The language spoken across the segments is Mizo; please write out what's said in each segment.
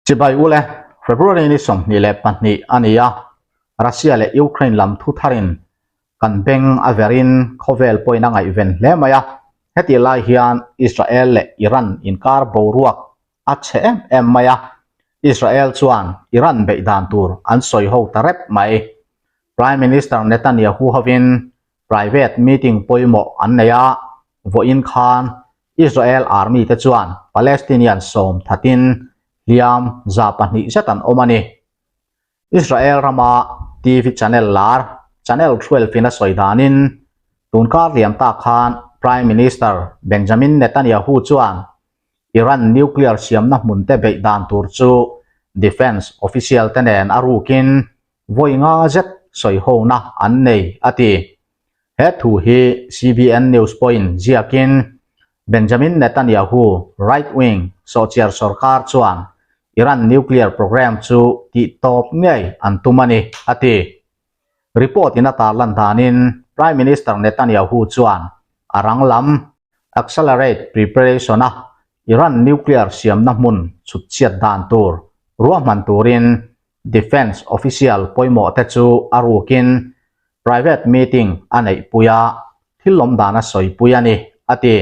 Chibai ule, February ni 22 a ni a, Russia leh Ukraine lam thu tharin kan beng a verin khawvel pawhin a ngaihven hle mai a, hetih lai hian Israel leh Iran inkar boruak a chhe em em mai a, Israel chuan Iran beih dan tur an sawi ho ta rep mai. Prime Minister Netanyahu hovin private meeting pawimawh an nei a, vawiin khan Israel Army te chuan Palestinian sawm thatin hliam 200 zet an awm a ni. Israel rama TV channel lar Channel 12 in a sawi danin tunkar liam tak khan Prime Minister Benjamin Netanyahu chuan Iran nuclear siamna hmun te beih dan tur chu defence official te nen a rukin vawi nga zet sawi hona an nei a ti. He thu hi CBN News pawhin ziakin Benjamin Netanyahu right-wing sawhchiar sorkar chuan Iran nuclear program chu tih tawp ngei an tum a ni, a ti. Report in a tarlan danin Prime Minister Netanyahu chuan a rang lam accelerate preparation a Iran nuclear siamna hmun chhutchhiat dan tur ruahman turin Defence official pawimawh te chu a rukin private meeting a neihpui a, thil lawm dan a sawipui a ni, a ti.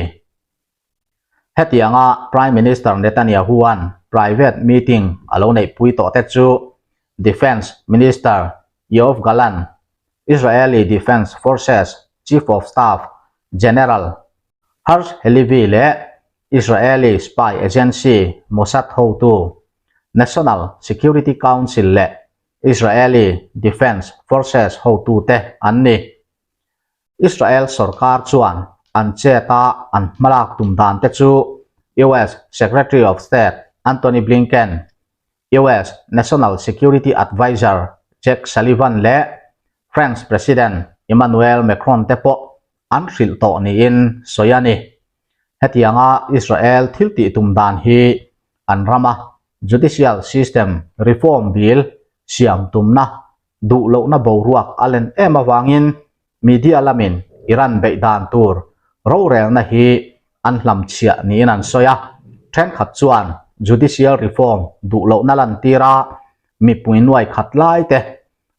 Hetianga Prime Minister Netanyahu-a'n private meeting a lo neihpui tawh te chu Defence Minister Yoav Gallant, Israeli Defence Forces Chief of Staff General Herz Halevi leh Israeli spy agency Mossad hotu National Security Council leh Israeli Defence Forces hotute an ni. Israel sorkar chuan an chet a an hmalak tum dan te chu US Secretary of State Antony Blinken, US National Security Adviser Jake Sullivan leh French President Emmanuel Macron te pawh an hrilh tawh niin sawi a ni. Hetianga Israel thil tih tum dan hi an rama judicial system reform bill siam tumna duh lohna boruak a len em avangin media lamin Iran beih dan tur rorelna hi an hlamchhiah niin an sawi a. Thenkhat chuan judicial reform duh lohna lantir a mipui nuai khat lai te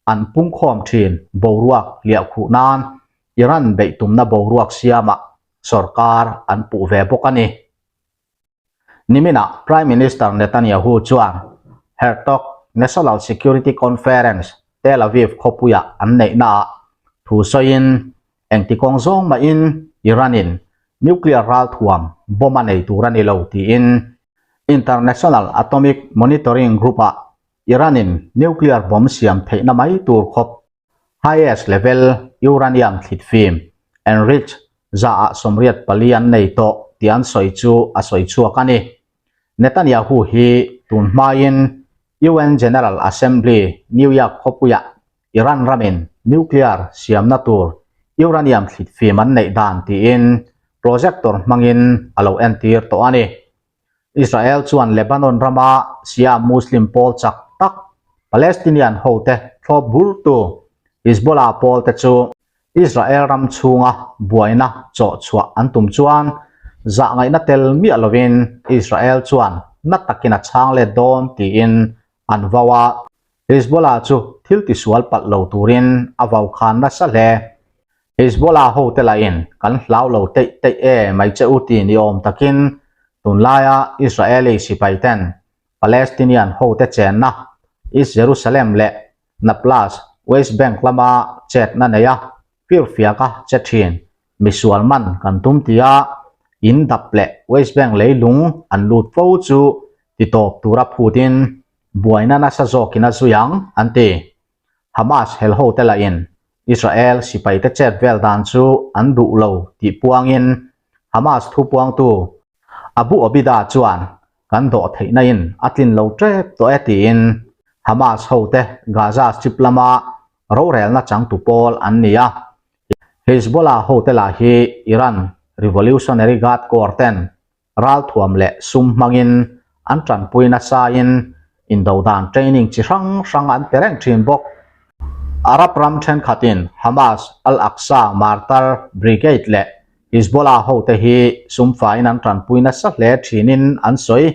an pungkhawm thin boruak hliahkhuh nan Iran beih tumna boruak siamah sorkar an puh ve bawk a ni. Niminah Prime Minister Netanyahu chuan Hertog National Security Conference Tel Aviv khawpuiah an neihnaah thu sawiin engti kawng zawng mahin Iran-in nuclear ralthuam bomb a nei tur a ni lo tiin International Atomic Monitoring Group-ah Iran-in nuclear bomb siam theihna mai tur khawp Highest level uranium thlitfim, enriched, 84% an nei tawh tih an sawi chu a sawi chhuak a ni. Netanyahu hi tun hmain UN General Assembly New York khawpuiah Iran ramin nuclear siamna tur uranium thlitfim an neih dan tiin projector hmangin a lo entir tawh a ni. Israel chuan Lebanon rama Shia Muslim pawl chak tak Palestinian hote thlawp burtu Hezbollah pawl te chu Israel ram chhunga buaina chawh chhuah an tum chuan zah ngaihna tel miah lovin Israel chuan na takin a chhang let dawn tiin an vau a. Hezbollah chu thil tisual palh lo turin a vau khan nasa hle. Hezbollah hote lahin kan hlau lo teih teih e mai che u ti ni awm takin tunlaia Israeli sipai ten Palestinian hote chenna East Jerusalem leh Nablus, West Bank lama chetna neia firfiaka che thin misual man kan tum tia in dap leh West Bank leilung an lut fo chu titawp tura phutin buaina nasa zawkin a zui ang an ti. Hamas hel hote lahin Israel sipaite chet vel dan chu an duh lo tih puangin Hamas thupuangtu Abu Obida chuan kan dawh theihna in a tlin lo tep tawh e tiin Hamas hote Gaza Strip lama rorelna changtu pawl an ni a. Hezbollah hote lah hi Iran Revolutionary Guard Corps ten ralthuam leh sum hmangin an tanpui nasain indo dan training chi hrang hrang an pe reng thin bawk. Arab ram thenkhatin Hamas, Al-Aqsa Martyr Brigade leh Hezbollah hote hi sum faiin an tanpui nasa hle thinin an sawi.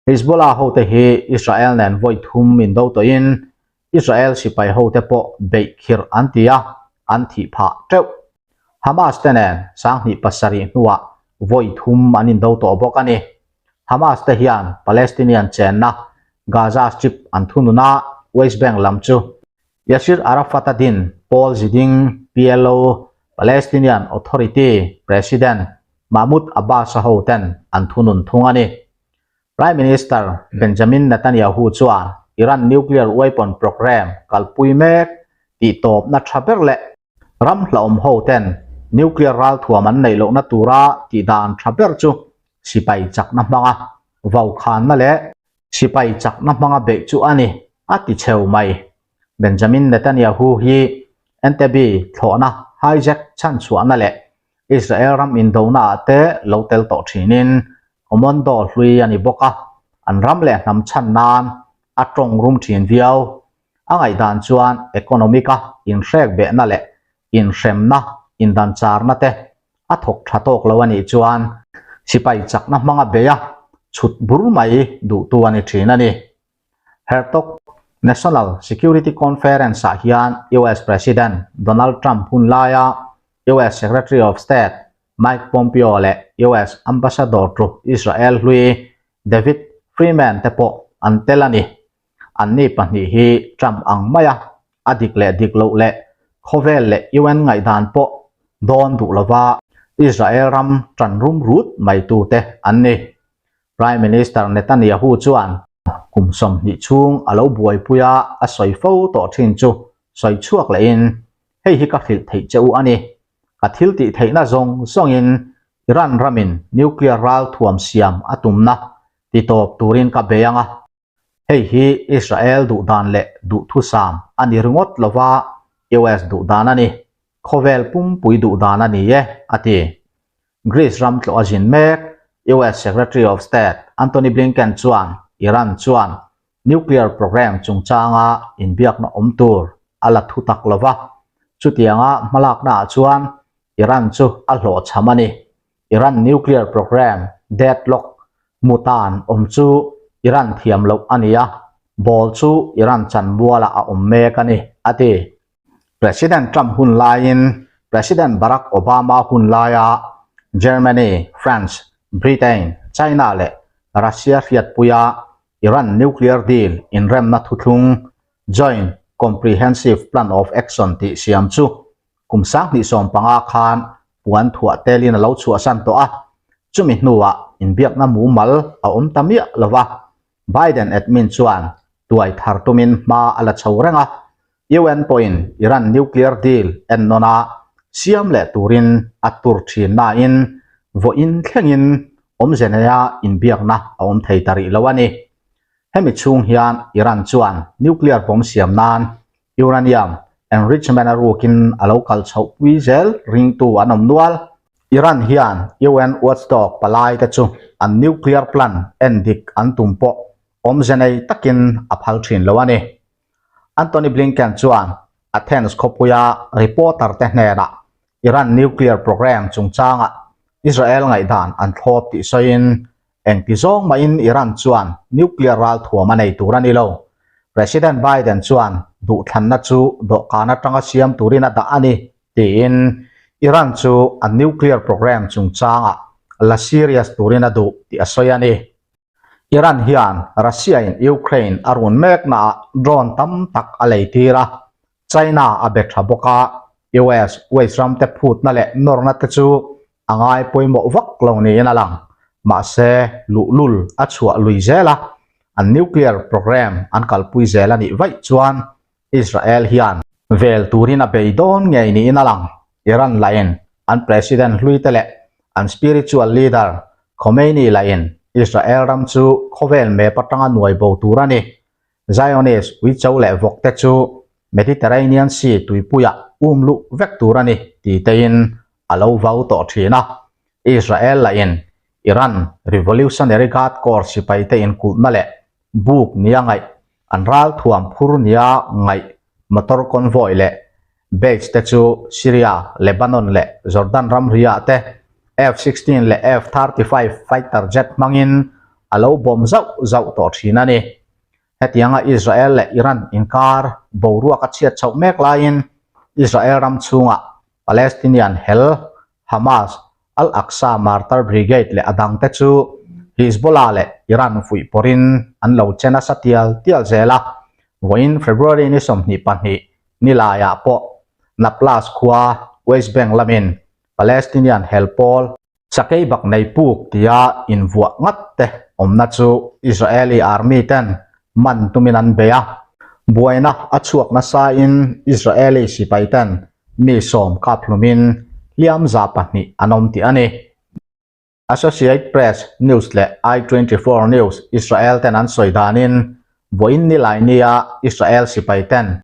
Hezbollah hote hi Israel nen vawi thum indo tawhin Israel sipai hote pawh beih khirh an ti a, an thih phah teuh. Hamas te nen 2007 hnuah vawi thum an indo tawh bawk a ni. Hamas te hian Palestinian chenna Gaza Strip an thunun a, West Bank lam chu Yasir Arafat-a din pawl ziding PLO, Palestinian Authority, President Mahmoud Abbas-a hoten an thunun thung a ni. Prime Minister Benjamin Netanyahu chuan Iran nuclear weapon programme kalpui mek tih tawpna tha ber leh ram hlauhawm hoten nuclear ralthuam an neih lohna tura tih dan tha ber chu sipai chakna hmanga vaukhanna leh sipai chakna hmanga beih chu a ni, a ti cheu mai. Benjamin Netanyahu hi Entebbe thlawhna hijack chhanchhuahna leh Israel ram indona ah te lo tel tawh thinin commando hlui a ni bawk a, an ram leh hnam chhan nan a tawng rum thin viau. A ngaihdan chuan economic a inhrek behna leh inhremna, indancharna te a thawk tha tawk lo a nih chuan sipai chakna hmanga bei a chhut bur mai duhtu a ni thin a ni. Hertog National Security Conference-ah hian US President Donald Trump hun laia US Secretary of State Mike Pompeo leh US Ambassador to Israel hlui David Freeman te pawh an tel a ni. Anni pahnih hi Trump ang maia a dik leh dik loh leh khawvel leh UN ngaihdan pawh dawn duh lova Israel ram tan rum rut mai tute an ni. Prime Minister Netanyahu chuan kum 20 chhung a lo buaipui a, a sawi fo tawh thin chu sawi chhuak lehin, Hei hi ka hrilh theih che u a ni. Ka thil tih theihna zawng zawngin Iran ramin nuclear ral thuam siam a tumna ti tawp turin ka bei ang a. Hei hi Israel duhdan leh duhthusam a ni ringawt lova US duhdan a ni. Khawvel pumpui duhdan a ni e, a ti. Greece ram tlawh a zin mek. US Secretary of State Antony Blinken chuan Iran chuan nuclear programme chungchanga inbiakna awm tur a la thu tak lova, chutianga hmalaknaah chuan Iran chu a hlawhchham a ni. Iran nuclear programme deadlock mutan awm chu Iran thiam loh a ni a, ball chu Iran chanmualah a awm mek a ni, a ti. President Trump hun laiin President Barack Obama hun laia Germany, France, Britain, China leh Russia hriatpuia Iran nuclear deal inremna thuthlung Joint Comprehensive Plan of Action tih siam chu kum 2015 khan puan thuah telin a lo chhuahsan tawh a, chumi hnuah inbiakna mumal a awm ta miah lo va. Biden admin chuan tuai thar tumin hma a la chho reng a, UN pawhin Iran nuclear deal ennawn a siam leh turin a tur thin nain vawiin thlengin awmze neia inbiakna a awm thei ta rih lo a ni. Hemi chhung hian Iran chuan nuclear bomb siam nan uranium enrichment a rukin a lo kal chhoh pui zel ringtu an awm nual. Iran hian UN watchdog palai te chu an nuclear plant en dik an tum pawh awmze nei takin a phal thin lo a ni. Antony Blinken chuan Athens khawpuia reporter te hnenah Iran nuclear programme chungchangah Israel ngaihdan an thlawp tih sawiin Engti zawng mahin Iran chuan nuclear ralthuam a nei tur a ni lo. President Biden chuan duhthlanna chu dawhkan atanga siam turin a dah a ni, tiin Iran chu a nuclear programme chungchangah la serious turin a duh tih a sawi a ni. Iran hian Russia-in Ukraine a run meknaah drone tam tak a lei tir a, China a be tha bawk a, US West ramte phutna leh nawrna te chu a ngai pawimawh vak lo niin a lang. Mahse, luhlul a chhuah lui zel a, an nuclear programme an kalpui zel a nih vaih chuan Israel hian vel turin a bei dawn ngei niin a lang. Iran lahin an president hluite leh an spiritual leader Khomeini lahin Israel ram chu khawvel map atanga nuai bo tur a ni. Zionist uicho leh vawk te chu Mediterranean Sea tuipuiah um luh vek tur a ni ti tein a lo vau tawh thin a. Israel lahin Iran Revolutionary Guard Corps sipaite inkulhna leh buk nia ngaih, an ralthuam phur nia ngaih motor convoy leh base te chu Syria, Lebanon leh Jordan ramriah te F-16 leh F-35 fighter jet hmangin. a lo bawm zauh zauh tawh thin a ni. Hetianga Israel leh Iran inkar boruak a chhiat chhoh mek laiin Israel ram chhungah Palestinian hel Hamas, Al-Aqsa Martyr Brigade leh a dangte chu Hizbollah leh Iran fuih pawrin an lo che nasa tial tial zel a. Vawiin February ni 22 nilaiah pawh Nablus khua West Bank lamin Palestinian hel pawl Sakei bak nei puk tia invuah ngat te awmna chu Israeli army ten man tumin an bei a. Buaina a chhuak nasain Israeli sipai ten mi sawm kap hlumin hliam 200 an awm tih a ni. Associate Press News leh I 24 News Israel ten an sawi danin vawiin nilai nia Israel sipai ten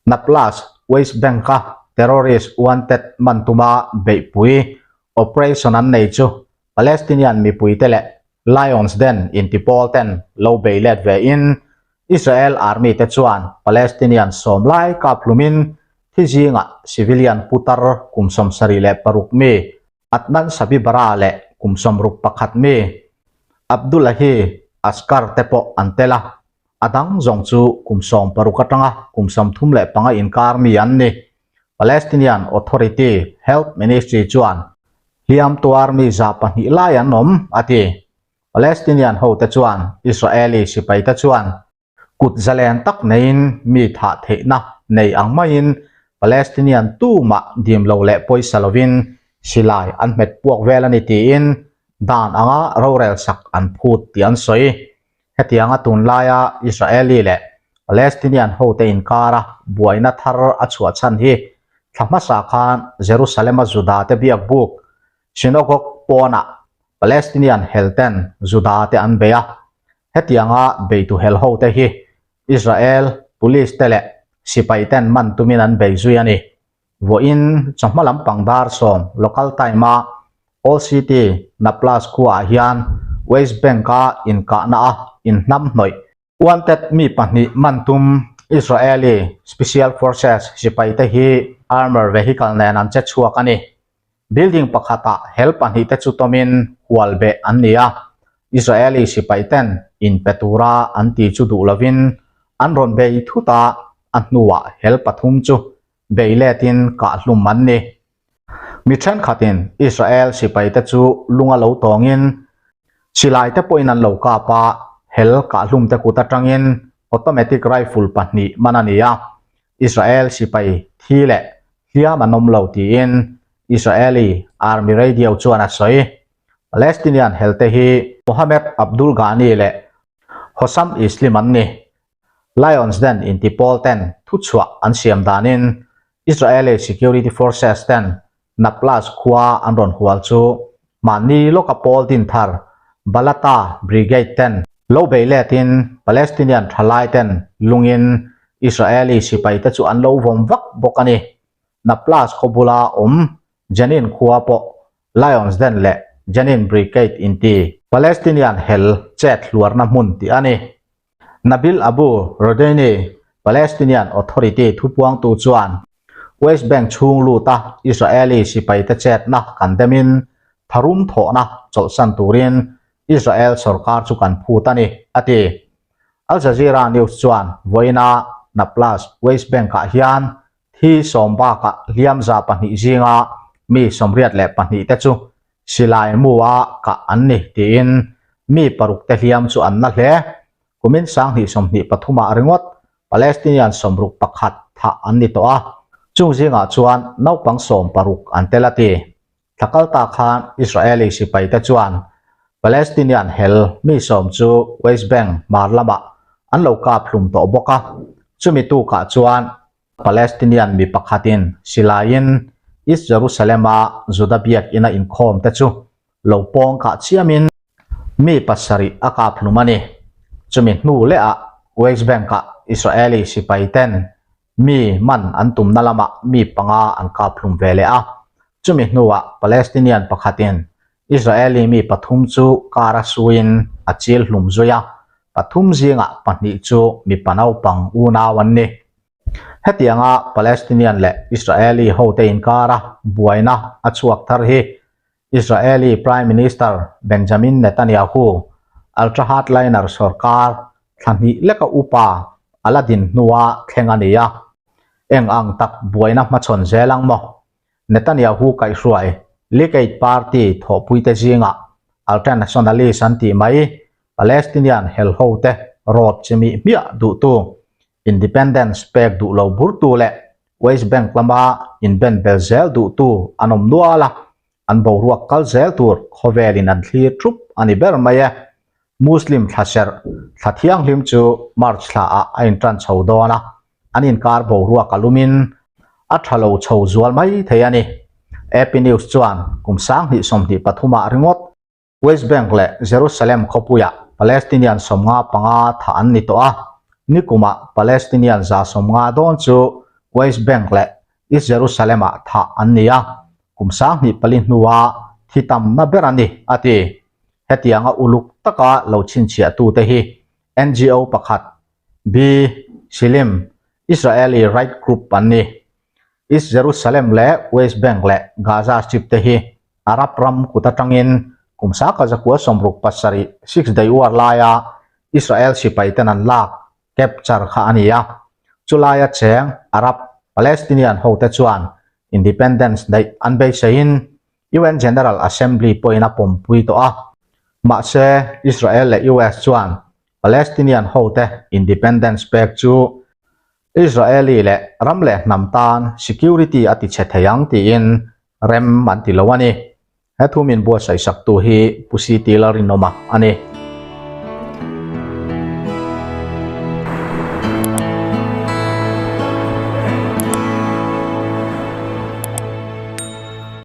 Nablus, West Bank-a terrorist wanted man tuma beihpui operation an nei chu Palestinian mipuite leh Lions Den inti pawl ten lo bei let ve in Israel army te chuan Palestinian sawm lai kap hlumin thi zingah civilian putar kum 76 mi Adnan Sabibara leh kum 61 mi Abdullahi Askar te pawh an tel a, a dang zawng chu kum 60 atanga kum 35 inkar mi an ni. Palestinian Authority Health Ministry chuan hliam tuar mi 200 lai an awm, a ti. Palestinian hote chuan Israeli sipaite chuan kut zalen tak neiin mi thah theihna nei ang maiin Palestinian tumah dim lo leh pawisa lovin silai an hmet puak vel a ni tiin dan anga rorel sak an phut tih an sawi. Hetianga tunlaia Israeli leh Palestinian hote inkara buaina thar a chhuah chhan hi thla hmasa khan Jerusalem-a Juda te biak buk synagogue pawnah Palestinian hel ten Juda te an bei a. Hetianga beitu hel hote hi Israel police te leh sipai ten man tumin an bei zui a ni. Vawiin chawhma lampang dar sawm local time-a Old City Nablus khuaah hian West Bank-a inkahna a inhnam hnawih. Wanted mi pahnih man tum Israeli Special Forces sipaite hi armour vehicle nen an che chhuak a ni. Building pakhatah hel pahnihte chu tawmin hual beh an ni a, Israeli sipaiten inpe tura an ti chu duh lovin an rawn bei thut a, a hnuah hel pathum chu bei letin kah hlum an ni. Mi thenkhatin Israel sipaite chu lunga lo tawngin silaite pawhin an lo kap a, hel kah hlumte kut atangin automatic rifle pahnih man a ni a, Israel sipai thi leh hliam an awm lo tiin Israeli Army Radio chuan a sawi. Palestinian helte hi Mohammed Abdul Ghani leh Hossam Islim an ni. Lions Den inti pawl ten thuchhuah an siam danin Israeli Security Forces ten Nablus khua an rawn hual chu mahni lawka pawl din thar Balata Brigade ten lo bei letin Palestinian thalai ten lungin Israeli sipaite chu an lo vawm vak bawk a ni. Nablus khaw bula awm Jenin khua pawh Lions Den leh Jenin Brigade inti Palestinian hel chet hluarna hmun tih a ni. Nabil Abu Rudayni, Palestinian Authority thupuangtu chuan West Bank chhung luta Israeli sipaite chetna kan demin tharum thawhna chawlhsan turin Israel sorkar chu kan phut a ni, a ti. Al Jazeera News chuan vawiina Nablus, West Bank-ah hian thi sawm bakah hliam 200 zinga mi 84 te chu Silai mua kah an ni tiin mi paruk te hliam chu an na hle. Kumin 2023 ah ringawt Palestinian 61 thah an ni tawh a, chung zingah chuan naupang 60 an tel a ti. Thla kal ta khan Israeli sipai te chuan Palestinian hel mi sawm chu West Bank hmar lamah an lo kap hlum tawh bawk a, chumi tukah chuan Palestinian mi pakhatin silaiin East Jerusalem-a Juda biakina inkhawm te chu lo pawng kah chiamin mi pasarih a kap hlum a ni. Chumi hnu lehah West Bank-ah Israeli sipai ten mi man an tumna lamah mi panga an kap hlum ve leh a. Chumi hnuah Palestinian pakhatin Israeli mi pathum chu kar a suin a chil hlum zui a, pathum zingah pahnih chu mipa naupang unau an ni. Hetianga Palestinian leh Israeli hote inkara buaina a chhuak thar hi Israeli Prime Minister Benjamin Netanyahu Ultra hardliner sorkar thla hnih leka upa a la din hnua thleng a ni a. Eng ang tak buaina hmachhawn zel ang maw? Netanyahu kaihhruai Likud party thawhpuite zingah ultra-nationalist an tih mai Palestinian helhote rawt chimih hmiah duhtu Independence pek duh lo burtu leh West Bank lama inben bel zel duhtu an awm nual a, an boruak kal zel tur khawvelin an thlir thup a ni ber mai e. Muslim thla serh thla thianghlim chu March thlaah a intan chho dawn a, an inkar boruak a lumin a tha lo chho zual mai thei a ni. AP News chuan kum 2023 ah ringawt West Bank leh Jerusalem khawpuiah Palestinian 55 thah an ni tawh a, nikumah Palestinian 150 dawn chu West Bank leh East Jerusalem-ah thah an ni a, kum 2004 hnua thi tamna ber a ni, a ti. Hetianga uluk taka lo chhinchhiahtute hi NGO pakhat, B. Silim, Israeli Right Group an ni. East Jerusalem leh West Bank leh Gaza Strip te hi Arab ram kut atangin kum 1967 Six Day War laia Israel sipai ten an lak, capture, kha a ni a. Chulaia cheng Arab Palestinian hote chuan independence neih an beiseiin UN General Assembly pawhin a pawmpui tawh a. Mahse, Israel leh US chuan Palestinian hote independence pek chu Israeli leh ram leh hnam tan security a ti chhe thei ang tiin rem an ti lo a ni. He thu min buatsaih saktu hi Pu CT Lalrinawma a ni.